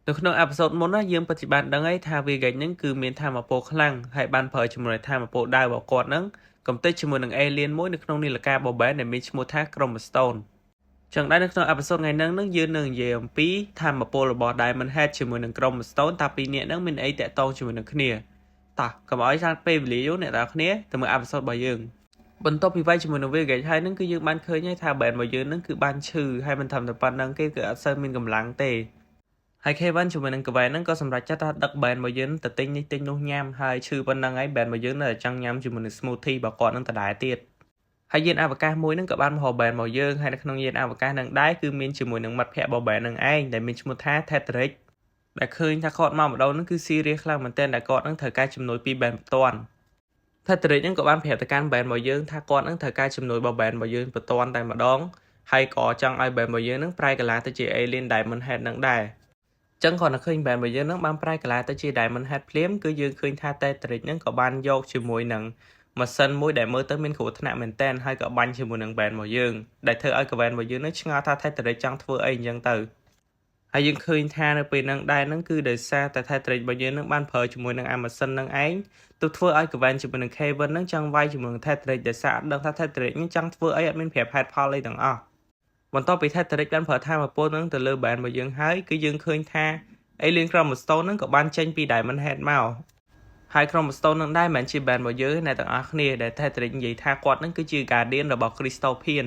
នៅក្នុង episode មុនណាយើងពិតជាបានដឹងហើយថា Vilgax ហ្នឹងគឺមានថាមពលខ្លាំងហើយបានប្រើជាមួយនឹងថាមពលដាវរបស់គាត់ហ្នឹងកំទេចជាមួយនឹង alien មួយនៅក្នុងនាឡិកា Boban ដែលមានឈ្មោះថា Chromastone ចឹងដែរនៅក្នុង episode ថ្ងៃហ្នឹងនឹងយើងនឹងនិយាយអំពីថាមពលរបស់ Diamond Head ជាមួយនឹង Chromastone តើពីរនាក់ហ្នឹងមានអីតាក់ទងជាមួយនឹងគ្នាតោះកុំឲ្យខាតពេលវេលាយូរអ្នកទាំងអស់គ្នាទៅមើល episode របស់យើងបន្ទាប់ពីវាយជាមួយនឹង Vilgax ហើយហ្នឹងគឺយើងបានឃើញហើយថា Ben របស់យើងហ្នឹងគឺបានឈឺហើយមិនត្រឹមតែប៉ុណ្្នឹងគេគឺអត់សូវមានកម្លាំងទេហើយ Kevin ជាមួយនឹង Gwen ហ្នឹងក៏សម្រេចចិត្តថាដឹក Ben របស់យើងទៅទិញនេះទិញនោះញ៉ាំហើយឈឺប៉ុណ្្នឹងហើយ Ben របស់យើងនៅតែចង់ញ៉ាំជាមួយនឹង smoothie របស់គាត់ហ្នឹងដដែលទៀតហើយយានអវកាសមួយហ្នឹងក៏បានមករក Ben មកយើងហើយនៅក្នុងយានអវកាសហ្នឹងដែរគឺមានជាមួយនឹងមិត្តភ័ក្តិរបស់ Ben ហ្នឹងឯងដែលមានឈ្មោះថា Tetrick ដែលឃើញថាគាត់មកម្ដងហ្នឹងគឺ serious ខ្លាំងមែនទែនដែលគាត់ហ្នឹងត្រូវការជំនួយពី Ben បន្ទាន់ Tetrick ហ្នឹងក៏បានប្រាប់ទៅកាន់ Ben របស់យើងថាគាត់ហ្នឹងត្រូវការជំនួយរបស់ Ben របស់យើងបន្ទាន់តែម្ដងហើយក៏ចង់ឲ្យ Ben របស់យើងហ្នឹងប្រែកាឡាទៅជា Alien Diamond Head ហ្នឹងដែរចឹងគ្រាន់តែឃើញ Ben របស់យើងហ្នឹងបានប្រែកាឡាទៅជា Diamond Head ភ្លាមគឺយើងឃើញថា Tetrick ហ្នឹងក៏បានយកជាមួយនឹងម៉ាស៊ីនមួយដែលមើលទៅមានគ្រោះថ្នាក់មែនទែនហើយក៏បាញ់ជាមួយនឹង Ben របស់យើងដែលធ្វើឲ្យ Gwen របស់យើងនឹងឆ្ងល់ថា Tetrick ចង់ធ្វើអីអញ្ចឹងទៅហើយយើងឃើញថានៅពេលហ្នឹងដែរហ្នឹងគឺដោយសារតែ Tetrick របស់យើងនឹងបានប្រើជាមួយនឹង អាម៉ាស៊ីនហ្នឹងឯងទើបធ្វើឲ្យ Gwen ជាមួយនឹង Kevin ហ្នឹងចង់វាយជាមួយនឹង Tetrick ដោយសារអត់ដឹងថា Tetrick ហ្នឹងចង់ធ្វើអីអត់មានប្រាប់ហេតុផលអីទាំងអស់បន្ទាប់ពី Tetrick បានប្រើថាមពលហ្នឹងទៅលើ Ben របស់យើងហើយគឺយើងឃើញថា Alien Chromastone ហ្នឹងក៏បានចេញពី Diamond Head មកហើយ Chromastone នឹងដែរមិនមែនជា Ben របស់យើងអ្នកទាំងអស់គ្នាដែល Tetrick និយាយថាគាត់នឹងគឺជា Guardian របស់ Christopian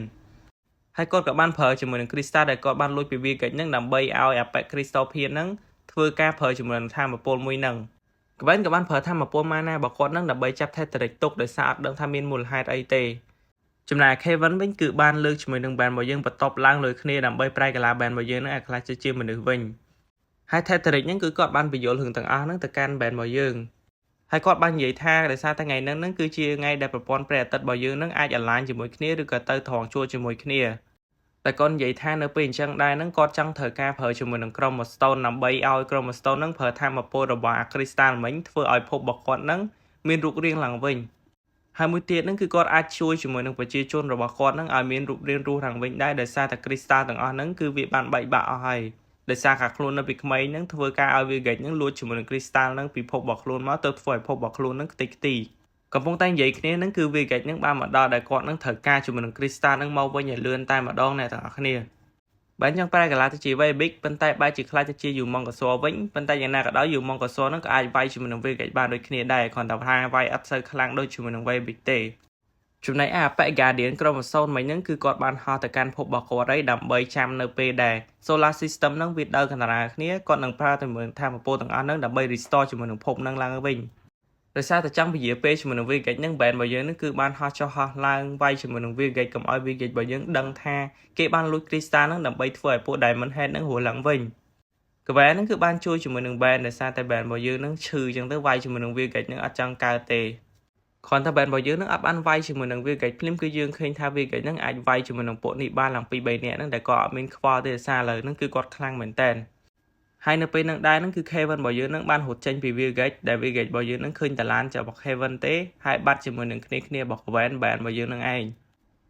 ហើយគាត់ក៏បានប្រើជាមួយនឹង Crystal ដែលគាត់បានលួចពី Vilgax ហ្នឹងដើម្បីឲ្យអាប៉ែ Christopian ហ្នឹងធ្វើការប្រើជាមួយនឹងថាមពលមួយហ្នឹង Gwen ក៏បានប្រើថាមពល mana របស់គាត់ហ្នឹងដើម្បីចាប់ Tetrick ទុកដោយសារអត់ដឹងថាមានមូលហេតុអីទេចំណែក Kevin វិញគឺបានលើកជាមួយនឹង Ben របស់យើងបន្ទប់ឡើងលើគ្នាដើម្បីប្រែកាឡា Ben របស់យើងហ្នឹងឲ្យក្លាយទៅជាមនុស្សវិញហើយ Tetrick ហ្នឹងគឺគាត់បានពន្យល់រឿងទាំងអស់ហ្នឹងទៅកាន់ Ben របស់យើងហើយគាត់បាននិយាយថាដោយសារតែថ្ងៃហ្នឹងហ្នឹងគឺជាថ្ងៃដែលប្រព័ន្ធព្រះអាទិត្យរបស់យើងហ្នឹងអាច align ជាមួយគ្នាឬក៏ទៅត្រង់ជួរជាមួយគ្នាតែគាត់និយាយថានៅពេលអញ្ចឹងដែរហ្នឹងគាត់ចង់ត្រូវការប្រើជាមួយនឹង Chromastone ដើម្បីឲ្យ Chromastone ហ្នឹងប្រើថាមពលរបស់អា Crystal មិញធ្វើឲ្យភពរបស់គាត់ហ្នឹងមានរូបរាងឡើងវិញហើយមួយទៀតហ្នឹងគឺគាត់អាចជួយជាមួយនឹងប្រជាជនរបស់គាត់ហ្នឹងឲ្យមានរូបរាងរស់ឡើងវិញដែរដោយសារតែ Crystal ទាំងអស់ហ្នឹងគឺវាបានបែកបាក់អស់ហើយដោយសារកាខ្លួននៅពីក្មេងហ្នឹងធ្វើការឲ្យ Vilgax ហ្នឹងលួចជាមួយនឹង Crystal ហ្នឹងពីភពរបស់ខ្លួនមកទៅធ្វើឲ្យភពរបស់ខ្លួនហ្នឹងខ្ទេចខ្ទីកំពុងតែនិយាយគ្នាហ្នឹងគឺ Vilgax ហ្នឹងបានមកដល់ដែលគាត់ហ្នឹងត្រូវការជាមួយនឹង Crystal ហ្នឹងមកវិញឲ្យលឿនតែម្ដងអ្នកទាំងអស់គ្នាបែនចង់ប្រែកាឡាទៅជា Vilgax ប៉ុន្តែបែរជាក្លាយទៅជា Humungousaur វិញប៉ុន្តែយ៉ាងណាក៏ដោយ Humungousaur ហ្នឹងក៏អាចវាយជាមួយនឹង Vilgax បានដូចគ្នាដែរគ្រាន់តែថាវាយអត់សូវខ្លាំងដូចជាមួយនឹង Vilgax ទេចំណែកអាប៉ែ Guardian Chromastone មិញហ្នឹងគឺគាត់បានហោះទៅកាន់ភពរបស់គាត់ហើយដើម្បីចាំនៅពេលដែល Solar System ហ្នឹងវាដើរកណ្ដាលគ្នាគាត់នឹងប្រើជាមួយនឹងថាមពលទាំងអស់ហ្នឹងដើម្បី restore ជាមួយនឹងភពហ្នឹងឡើងវិញដោយសារតែចង់ពជាពេលជាមួយនឹង Vilgax ហ្នឹង Ben របស់យើងហ្នឹងគឺបានហោះចុះហោះឡើងវាយជាមួយនឹង Vilgax កុំឲ្យ Vilgax របស់យើងដឹងថាគេបានលួច Crystal ហ្នឹងដើម្បីធ្វើឲ្យពួក Diamond Head ហ្នឹងរស់ឡើងវិញកវ៉ែហ្នឹងគឺបានជួយជាមួយនឹង Ben ដោយសារតែ Ben របស់យើងហ្នឹងឈឺអញ្ចឹងទៅវាយជាមួយនឹង Vilgax ហ្នឹងអត់ចង់កើតទេគ្រាន់តែ Ben របស់យើងនឹងអត់បានវាយជាមួយនឹង Vilgax ភ្លាមគឺយើងឃើញថា Vilgax ហ្នឹងអាចវាយជាមួយនឹងពួកនេះបានឡើង2 3នាក់ហ្នឹងដែលគាត់អត់មានខ្វល់ទេដោយសារឥឡូវហ្នឹងគឺគាត់ខ្លាំងមែនតើហើយនៅពេលហ្នឹងដែរហ្នឹងគឺ Kevin របស់យើងហ្នឹងបានរត់ចេញពី Vilgax ដែល Vilgax របស់យើងហ្នឹងឃើញតាឡានរបស់ Kevin ទេហើយបាត់ជាមួយនឹងគ្នាគ្នារបស់ Gwen Ben របស់យើងហ្នឹងឯង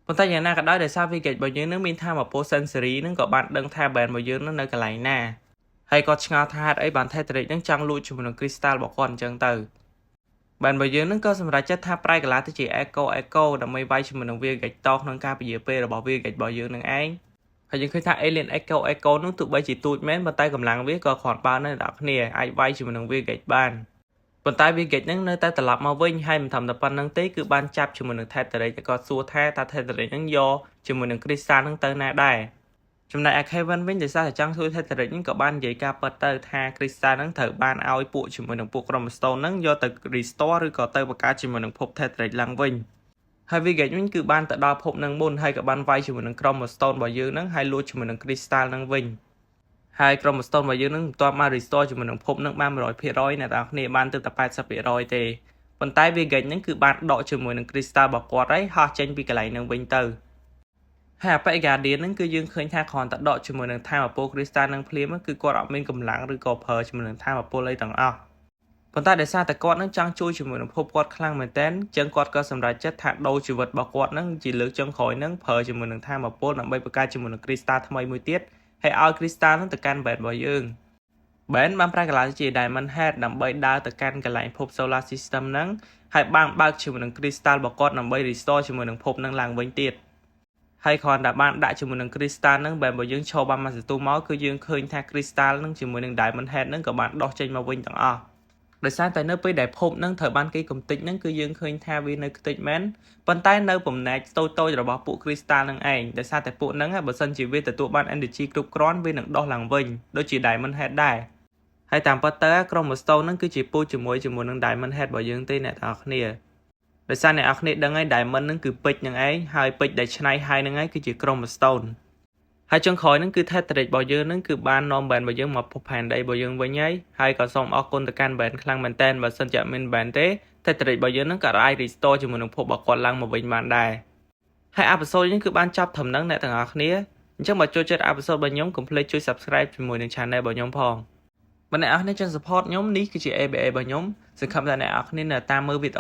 ប៉ុន្តែយ៉ាងណាក៏ដោយដោយសារ Vilgax របស់យើងនឹងមានថាមពល sensory ហ្នឹងក៏បានដឹងថា Ben របស់យើងនឹងនៅកន្លែងណាហើយគាត់ឆ្ងល់ថាហេតុអីបាន Tetrick ហ្នឹងចង់លួចជាមួយនឹង Crystal របស់គាត់អញ្ចឹងទៅបានបើយើងនឹងក៏សម្រេចចិត្តថាប្រែកាឡាទៅជា Echo Echo ដើម្បីវាយជាមួយនឹង Vilgax តក្នុងការពជាពេលរបស់ Vilgax របស់យើងនឹងឯងហើយយើងឃើញថា Alien Echo Echo នោះទោះបីជាទូចមែនប៉ុន្តែកម្លាំងវាក៏គ្រាន់បើដែរអ្នកគ្នាអាចវាយជាមួយនឹង Vilgax បានប៉ុន្តែ Vilgax ហ្នឹងនៅតែត្រឡប់មកវិញហើយមិនធម្មតាប៉ុណ្្នឹងទេគឺបានចាប់ជាមួយនឹង Tetrick តែគាត់សួរថាតើ Tetrick ហ្នឹងយកជាមួយនឹង Crystal ហ្នឹងទៅណាដែរចំណែកឯ Kevin វិញដោយសារតែចង់ជួយ Tetrick ហ្នឹងក៏បាននិយាយការពិតទៅថា Crystal ហ្នឹងត្រូវបានឲ្យពួកជាមួយនឹងពួក Chromastone ហ្នឹងយកទៅ restore ឬក៏ទៅបង្កើតជាមួយនឹងភព Tetrick ឡើងវិញហើយ Vilgax វិញគឺបានទៅដល់ភពនឹងមុនហើយក៏បានវាយជាមួយនឹង Chromastone របស់យើងហ្នឹងហើយលួចជាមួយនឹង Crystal ហ្នឹងវិញហើយ Chromastone របស់យើងហ្នឹងមិនទាន់បាន restore ជាមួយនឹងភពហ្នឹងបាន100%អ្នកទាំងអស់គ្នាបានទៅតែ80%ទេប៉ុន្តែ Vilgax ហ្នឹងគឺបានដកជាមួយនឹង Crystal របស់គាត់ហើយហោះចេញពីកន្លែងហ្នឹងវិញទៅហើយអាប៉ែ Guardian ហ្នឹងគឺយើងឃើញថាគ្រាន់តែដកជាមួយនឹងថាមពល Crystal ហ្នឹងភ្លាមគឺគាត់អត់មានកម្លាំងឬក៏ប្រើជាមួយនឹងថាមពលអីទាំងអស់ប៉ុន្តែដោយសារតែគាត់នឹងចង់ជួយជាមួយនឹងភពគាត់ខ្លាំងមែនទែនចឹងគាត់ក៏សម្រេចចិត្តថាដូរជីវិតរបស់គាត់នឹងជាលើកចុងក្រោយនឹងប្រើជាមួយនឹងថាមពលដើម្បីបង្កើតជាមួយនឹង Crystal ថ្មីមួយទៀតហើយឲ្យ Crystal នឹងទៅកាន់ Ben របស់យើង Ben បានប្រែក្លាយជា Diamond Head ដើម្បីដើរទៅកាន់កន្លែងភព Solar System ហ្នឹងហើយបានបើកជាមួយនឹង Crystal របស់គាត់ដើម្បី restore ជាមួយនឹងភពហ្នឹងឡើងវិញទៀតហើយគ្រាន់តែបានដាក់ជាមួយនឹង Crystal ហ្នឹងបែបបើយើងឈរបានមួយសន្ទុះមកគឺយើងឃើញថា Crystal ហ្នឹងជាមួយនឹង Diamond Head ហ្នឹងក៏បានដុះចេញមកវិញទាំងអស់ដោយសារតែនៅពេលដែលភពហ្នឹងត្រូវបានគេកំទេចហ្នឹងគឺយើងឃើញថាវានៅខ្ទេចមែនប៉ុន្តែនៅបំណែកតូចៗរបស់ពួក Crystal ហ្នឹងឯងដោយសារតែពួកហ្នឹងបើសិនជាវាទទួលបាន energy គ្រប់គ្រាន់វានឹងដុះឡើងវិញដូចជា Diamond Head ដែរហើយតាមពិតទៅ Chroma Stone ហ្នឹងគឺជាពូជជាមួយជាមួយនឹង Diamond Head របស់យើងទេអ្នកទាំងអស់គ្នាដោយសារអ្នកនរគ្នាដឹងហើយ Diamond ហ្នឹងគឺពេជ្រហ្នឹងឯងហើយពេជ្រដែលច្នៃហើយហ្នឹងឯងគឺជា Chroma Stone ហើយចុងក្រោយហ្នឹងគឺ Tetrix របស់យើងហ្នឹងគឺបាននាំ Ben របស់យើងមកភពផែនដីរបស់យើងវិញហើយហើយក៏សូមអរគុណទៅកាន់ Ben ខ្លាំងមែនតើបើសិនជាអត់មាន Ben ទេ Tetrix របស់យើងហ្នឹងក៏អាច restore ជាមួយនឹងភពរបស់គាត់ឡើងមកវិញបានដែរហើយ episode នេះគឺបានចប់ត្រឹមហ្នឹងអ្នកទាំងអស់គ្នាអញ្ចឹងបើចូលចិត្ត episode របស់ខ្ញុំកុំភ្លេចជួយ subscribe ជាមួយនឹង channel របស់ខ្ញុំផងបើអ្នកនរគ្នាចង់ support ខ្ញុំនេះគឺជា ABA របស់ខ្ញុំសង្ឃឹមថាអ្នកនរគ្នានៅតាមមើលវីដេអូ